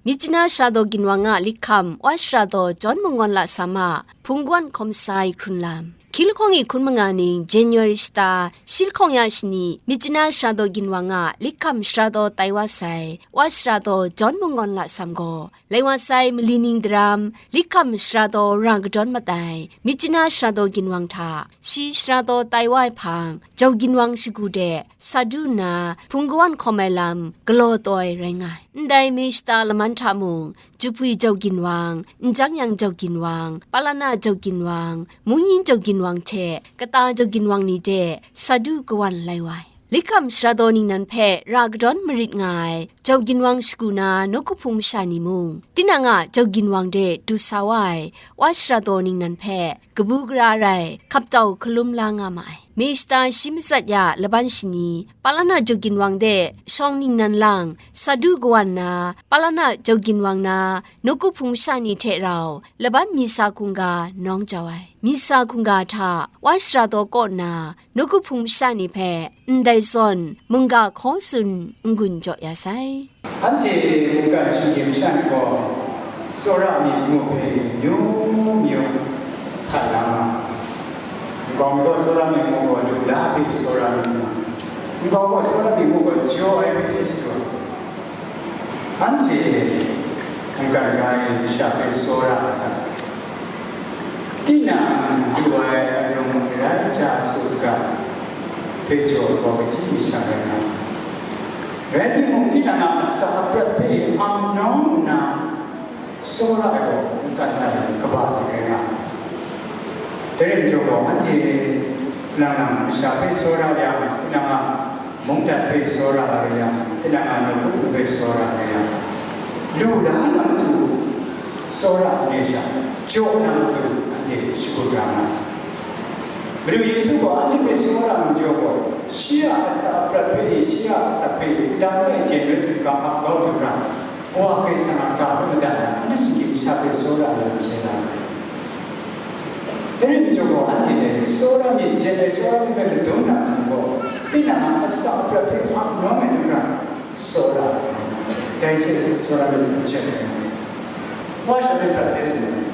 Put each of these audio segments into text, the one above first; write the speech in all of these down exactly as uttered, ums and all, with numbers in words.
Myitkyina Sara Daw Ginwang a Likham, Wa Sara Daw John Mangawn Lasam a Hpungwan Hkawm Sai Hkrunlam. Hkyilahkawng e hkun manga ning January shata, shi lahkawng ya shani, Myitkyina Sara Daw Ginwang a Likham Sara Daw tai wa sai, Wa Sara Daw John Mangawn Lasam gaw, lai wa sai mali ning daram, Likham Sara Daw ra kadawn mat ai, Myitkyina Sara Daw Ginwang hta, shi Sara Daw tai wa ai hpang, Jau Ginwang shagu de, sa du nna, hpung kawan hkawm ai lam, galaw taw ai rai nga ai. Ndai me shata laman hta mung, Jahpwi Jau Ginwang, Njang Yang Jau Ginwang, Palana Jau Ginwang, Mungyin Jau Ginwang hte, kata Jau Ginwang ni de, sa du kawan lai wa ai. Likham Sara Daw ningnan hpe ra kadawn marit nga ai, Jau Ginwang shagu na nawku hpung masha ni mung, tinang a Jau Ginwang de du sa wa ai, Wa Sara Daw ningnan hpe, kabu gara rai, hkap tau hkalum la nga ma ai. Me shata shi matsat ya laban shani, Palana Jau Ginwang de shawng ningnan lang, sa du kawan na, Palana Jau Ginwang na, nawku hpung masha ni hte rau, laban Misa hkungga nawng jau ai. Misa hkungga hta, Wa Sara Daw kaw nna, nawku hpung masha ni hpe, ndai zawn, mungga hkaw tsun n-gun jaw ya sai. Anhte mungkan shinggyim shan gaw, tsawra myit ngu hpe amyu myu hpat la nga, nkau mi gaw tsawra myit ngu gaw, lu la hpe tsawra myit nga, nkau gaw tsawra myit ngu gaw, jaw ai hpe hte shadawn. Anhte mungkan ga e masha hpe tsawra ai hta, tinang lu ai arung rai ja su ga hpe jaw kau kaji masha rai nga ai. Rai timung, tinang a asak aprat hpe ang nawng nna tsawra ai gaw, mungkan hta e kaba hte rai nga ai. Dai rai majaw gaw, anhte lang lang masha hpe tsawra yang, tinang a mungdan hpe tsawra ai yang, tinang a nawku hpung hpe tsawra ai yang, lu la na matu tsawra ai sha, jaw na matu anhte shagun ra nga ai. Madu Yesu gaw anhte hpe tsawra ai majaw gaw, shi a asak aprat hpe, shi a asak hpe, dang e jen rai saga ap kau du ra, Kawa Karai Kasang a ga hpe madat na, anhte shinggyim masha hpe tsawra ai lam hte la sai. Dai rai majaw gaw, anhte dai tsawra myit, jen ai tsawra myit hpe madun na matu gaw, tinang a asak aprat hpe ap nawng ai hta maren, tsawra ai. Dai she tsawra myit hpe jen ai. Wa sha hpe hkrat hte tsun ai.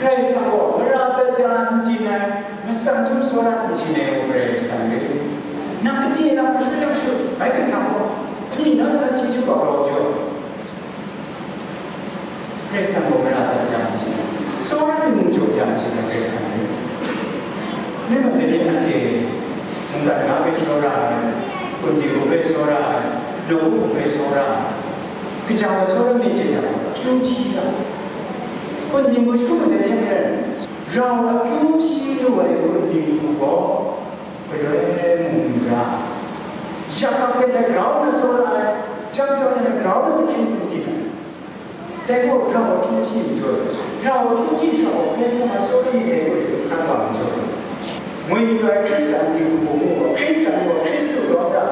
Karai Kasang gaw mara dat ya n chyin ai, matsan htum tsawra n chyin ai gaw Karai Kasang re. Nang kade na hkra yang shu, bai hkra gaw, ni na na chyeju kau rau jaw. Karai Kasang gaw mara dat ya n chyin ai, tsawra ai mung jaw ya n chyin ai Karai Kasang re. Rai nme, dai ni anhte mungkan ga hpe tsawra ai, hpung dingbu hpe tsawra ai, nawku hpe tsawra ai, kaja wa tsawra myit chye yang, akyu hpyi ra. Hpung dingbu shu mat ai hte maren, rau akyu hpyi lu ai hpung dingbu gaw, galoi mung n ra, yakap hte grau na tsawra ai, jang jang hte grau na hpyi n di ai. Dai gaw rau akyu hpyi majaw, rau akyu hpyi hkra gaw, Karai Kasang a tsawra myit dai gaw hkran wa majaw, ngwi lu ai Hkristan dingbu gaw, Hkristan gaw Hkristu rawt ra,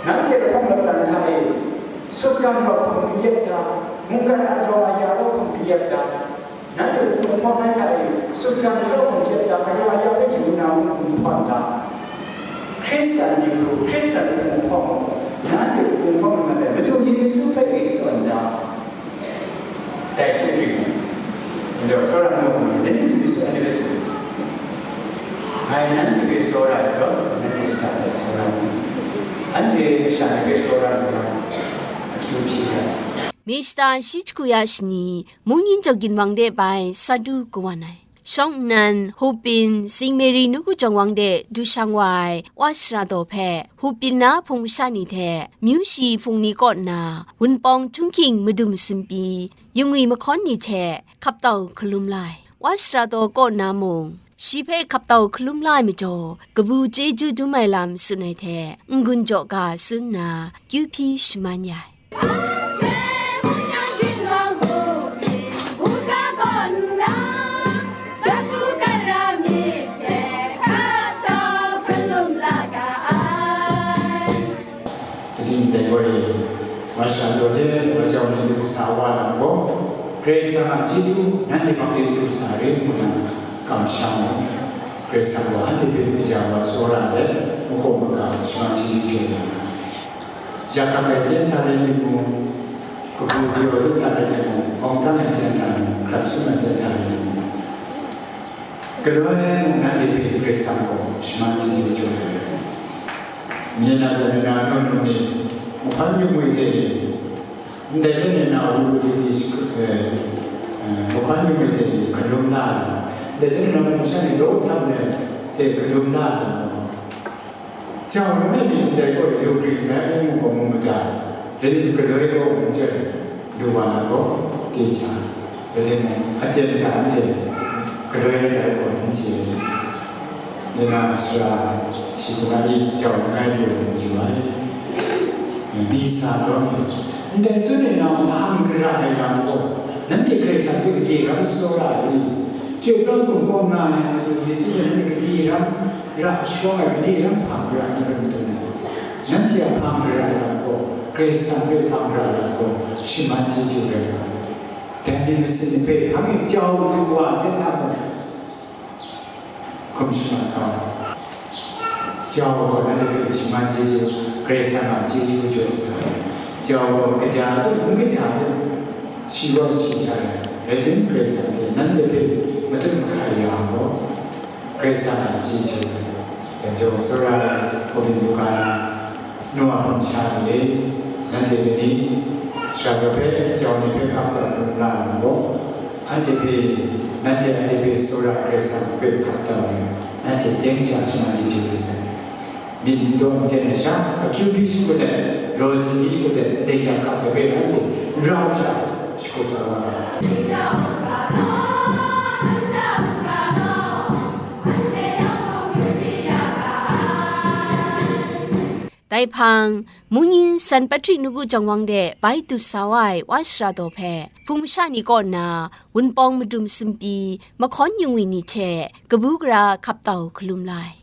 nanhte lahkawng lapran hta e, sutgan wa hkum kayat da, mungkan a daw aya wa hkum kayat da, nanhte hpung hpawng ai hta e, sutgan hkra hkum kayat da, aya aya hpe yu na hkum hpawng da. Hkristan dingbu, Hkristan hpung hpawng, nanhte hpung hpawng na mat ai Madu Yesu hpe e tawn da. Dai she ring, majaw tsawra nu ai ni, dai ni Madu Yesu anhte hpe tsun, ngai nanhte hpe tsawra ai zawn, nanhte shada hpe tsawra ai. Anhte masha ni hpe tsawra lu yang, akyu hpyi ai. Me shata shi jahku ya shani, Mungyin Jau Ginwang de bai sa du kawan ai. Shawng nnan, Hupin, Sing Mary nawku jawng wang de du shang wa ai, Wa Sara Daw hpe, Hupin na hpung masha ni hte, myu shi hpung ni kaw nna, wunpawng htunghking madum sumpi, yungwi mahkawn ni hte, hkap tau hkalum la ai. Wa Sara Daw kaw nna mung, shi hpe hkap tau hkalum la ai majaw, kabu chyeju dum ai lam tsun ai hte, n-gun jaw ga tsun nna, kyu hpyi shaman ya ai. Kaning dai gaw e, masha daw hte majau ni du sa wa lam gaw, Karai Kasang a chyeju nanhte hpang de du sa re ngu na kamsham ai. Karai Kasang gaw anhte hpe kaja wa tsawra let, makawp maga shaman hte jaw ya na, ya kap ai ten hta rai timung, Kabu pyaw lu hta rai timung, hkawm hta rai hta rai timung, hkrat sum rai hta rai timung, galoi mung nanhte hpe Karai Kasang gaw shaman chyeju jaw ai. Nye na zawn na, na nu nu ni, mahkawn yu ngwi hte ni, ndai zawn na, na wu wu di di shi-, eh, eh, mahkawn yu ngwi hte ni hkalum la ai, ndai zawn na, hpung sha ni law htam ai hte hkalum la ai. Jau langai mi ndai gaw yu gring sai, mung gaw mu mada, rai tim galoi gaw n chye ai, lu wa na gaw, chye ai, rai timung, aten hta anhte galoi rai gaw n chye ai. Nye na sara shi langai, jau langai lu yu ai. Misa lawm ni, ndai zawn e na hpang gara ai lam gaw, nanhte Karai Kasang hpe gade ram tsawra ai ni? Chyoi pra gumgaw nga ai Madu Yesu hpe nanhte gade ram ra shawng ai, gade ram hpang gara ai ni rai matu ni? Nanhte a hpang gara ai lam gaw, Karai Kasang hpe hpang gara ai lam gaw, shaman chyeju rai nga ai. Dai ni masin ni hpe hpang e jau du wa ai hte hta mung, hkum shaman kau ai. Jau gaw nanhte hpe shaman chyeju, Karai Kasang a chyeju jaw sa ai. Jau gaw kaja de, n kaja de, shi gaw shi hta rai. Rai tim, Karai Kasang hte nanhte hpe matut mahkai ya gaw, Karai Kasang a chyeju, yan jau tsawra ai, hpawbyin buga na, nu a hpung sha ni e, nanhte dai ni, sara hpe, jau ni hpe hkap taw hkrum la ai gaw, anhte hpe, nanhte anhte hpe tsawra Karai Kasang hpe hkap taw ai, nanhte teng sha shaman chyeju lu sai. Myit n daw n ten ai sha, akyu hpyi shakut ai, raw si hpyi shakut ai, ndai ya hkap ai hpe anhte rau sha shakut sa wa ai. Dai hpang, Munyin San Patrik nawku jawng wang de bai dut sa wa ai Wa Sara Daw hpe, hpung masha ni kaw nna, wunpawng madum sumpi, mahkawn yu ngwi ni hte, kabu gara hkap tau hkalum la ai.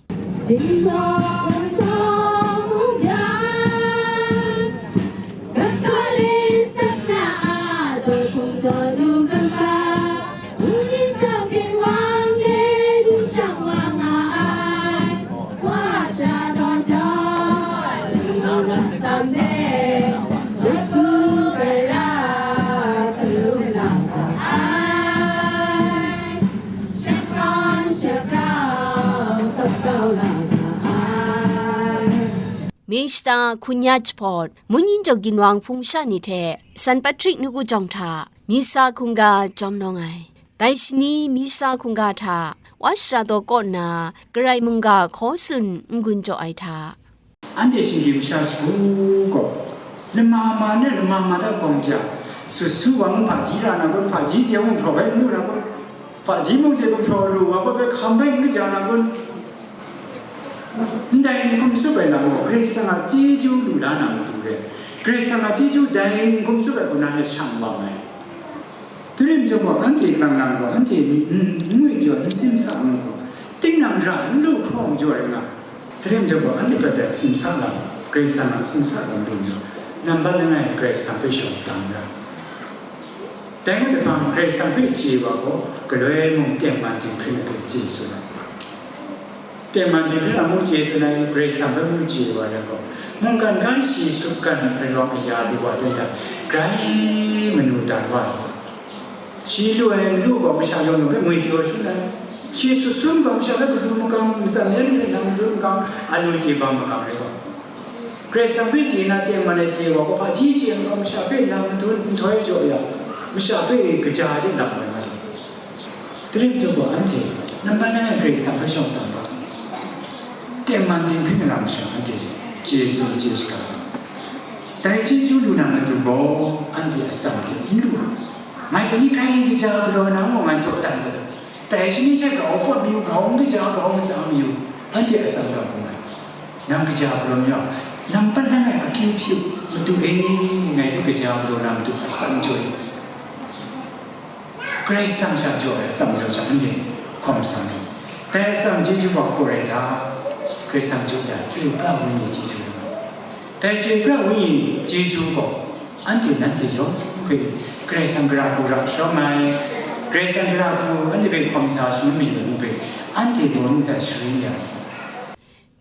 May shata hkun ya jahpawt, Munyin Jaw Ginwang hpung masha ni hte San Patrik nawku jawng hta Misa hkungga jawm nawng ai. Dai shani Misa hkungga hta Wa Sara Daw kaw nna Karai mungga hkaw tsun n-gun jaw ai hta, anhte shinggyim masha shagu gaw, lama ma na, lama ma da gawng ja, sut su wa mung hpaji ra na kun, hpaji chye mung hpraw bai n lu na kun, hpaji mung chye gumhpraw lu wa gaw, bai hkam bai n kaja na kun? Ndai n hkum tsup ai lam gaw, Karai Kasang a chyeju lu la na matu re, Karai Kasang a chyeju dai n hkum tsup ai hku na e shang wang ai. Dai rai majaw gaw, anhte kang lam gaw, anhte n, n ngwi jaw, n simsa ngu gaw, tinang ra n lu hkawng jaw rai nga. Dai rai majaw gaw, anhte prat ai simsa lam, Karai Kasang a simsa lam lu jaw, nambat langai Karai Kasang hpe shawng tam ra. Dai rai hpang, Karai Kasang hpe chye wa gaw, galoi mung tengman dinghpring hpe chye tsun ai. Tengman dinghpring a mu chye tsun ai, Karai Kasang hpe mu chye wa yang gaw, mungkan gan shi sutgan ai rawng aya lu wa ten hta, grai manu dat wa ai sa. Shi lu ai n lu gaw, masha yawng yawng hpe ngwi pyaw shangun ai. Shi sut sum gaw, masha hpe kadu makam, matsan yan hpe nang madun makam, a lu chye bang makam rai gaw, Karai Kasang hpe chye na tengman ai chye wa gaw, hpaji chye ai gaw, masha hpe nang madun nhtoi jaw ya, masha hpe kaja ai de lam rai nga ai. Dai rai majaw gaw, anhte nambat langai Karai Kasang hpe shawng tam ga, tengman dinghpring ai lam masha anhte chye tsun chye shaga ai. Dai chyeju lu na matu gaw, anhte atsam hte n lu ai. Mai hte ni grai kaja galaw na gaw ngai taw dan ga, dai shani hte grau hpawt mayu, grau n kaja, grau n matsa mayu, anhte atsam rau hkrum ai. Nang kaja galaw mayu, nambat langai akyu hpyi u, madu e, ngai hpe kaja galaw na matu atsam jaw e. Karai Kasang sha jaw ai atsam jaw sha, anhte hkawm sa ai. Dai atsam chyeju wa hpaw rai ta? Karai Kasang jaw ya, Chyoi pra Wenyi chyeju rai. Dai Chyoi pra Wenyi chyeju gaw, anhte nanhte yawng hpe Karai Kasang gara hku ra sharawng ai, Karai Kasang gara hku anhte hpe hkawm sa shangun mayu ai hpe, anhte daw nu hta sharin ya ai.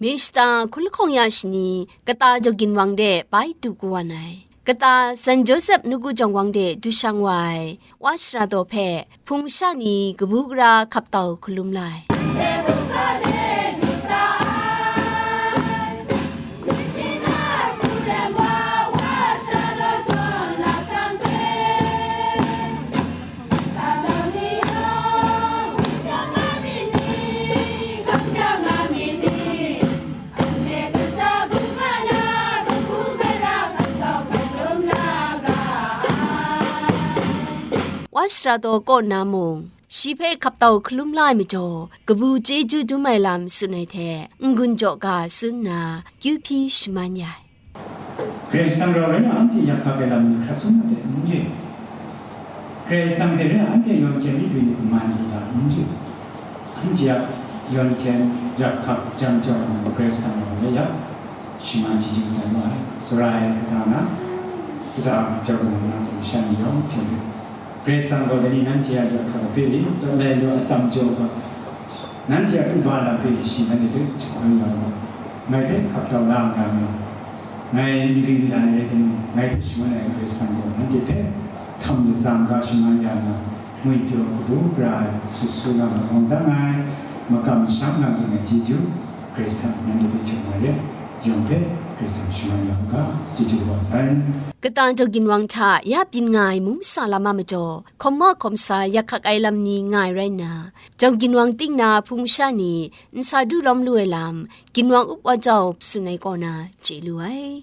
May shata hkun lahkawng ya shani, kata Jaw Ginwang de bai du kawan ai. Kata San Josep Nawku Jawng Wang de du shang wa ai Wa Shara Daw hpe hpung masha ni kabu gara hkap tau hkalum la ai. Wa Shara Daw kaw nna mung, shi hpe hkap tau hkalum la ai majaw, kabu chyeju dum ai lam tsun ai hte, n-gun jaw ga tsun nna, kyu hpyi shaman ya ai. Karai Kasang rau rai na, anhte yak hkak ai lam ni hkrat sum na de, n re. Karai Kasang hte rai na, anhte yawn hkyen mi du ni kaman di da, n re. Anhte a yawn hkyen yak hkak jam jau na, Karai Kasang rau rai ya, shaman chyeju dan wa ai. Sara ai kata na, kata jau na, hpung masha ni yawng hte maren, Karai Kasang gaw dai ni nanhte a yak hkak hpe ni, tawt lai lu a atsam jaw ga, nanhte a tuba lam hpe shi nanhte hpe jahkawng ya u ga, ngai hpe hkap tau la n ra nga, ngai n-gun dan ai rai timung, ngai hpe shangun ai Karai Kasang gaw nanhte hpe htam latsam ga shaman ya nga, ngwipyaw kabu gara ai sut su nga ma hkawng dang ai, makam masham nga ring ai chyeju, Karai Kasang nanhte hpe hkying ai re, yawng hpe Karai Kasang shaman ya u ga, chyeju kaba sai. Kata Jawng Ginwang hta ya byin nga ai mung masa lam a majaw, hkawm ma hkawm sa yak hkak ai lam ni nga ai rai nna, Jawng Ginwang ting na hpung masha ni n sa du lawm lu ai lam, Ginwang up wa jau tsun ai kaw na chye lu ai.